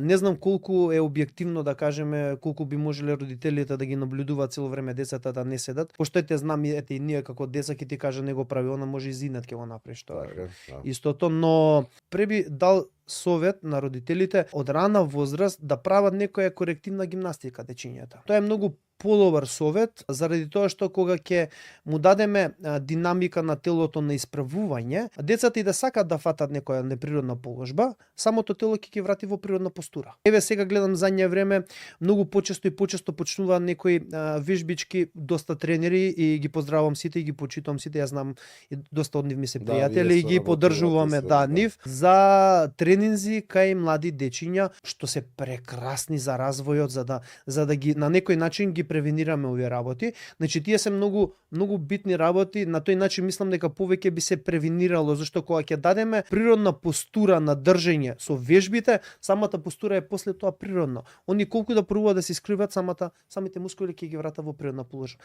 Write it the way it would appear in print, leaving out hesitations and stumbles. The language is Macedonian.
Не знам колку е објективно да кажеме, колку би можеле родителите да ги наблюдуваат цело време децата да не седат. Пошто те знам ете и ние како деца ќе ти каже не го прави, она може и зинат ќе го направиш тоа. Истото, но преби дал совет на родителите од рана возраст да прават некоја корективна гимнастика дечињата. Тоа е многу подобар совет, заради тоа што кога ќе му дадеме динамика на телото на исправување, децата и да сакат да фатат некоја неприродна положба, самото тело ќе ги врати во природна постура. Еве сега гледам задње време многу почесто и почесто почнуваат некои вежбички, доста тренери и ги поздравувам сите и ги почитувам сите, јас знам и доста од нив ми се пријатели и ги поддржуваме нив за тренинзи кај млади дечиња што се прекрасни за развојот, за да ги на некој начин ги превенираме овие работи. Значи тие се многу битни работи, на тој начин мислам дека повеќе би се превенирало, зашто кога ќе дадеме природна постура на држење со вежбите, самата постура е после тоа природна. Они колку да пробуваат да се искриват, самите мускули ќе ги врата во природна положба.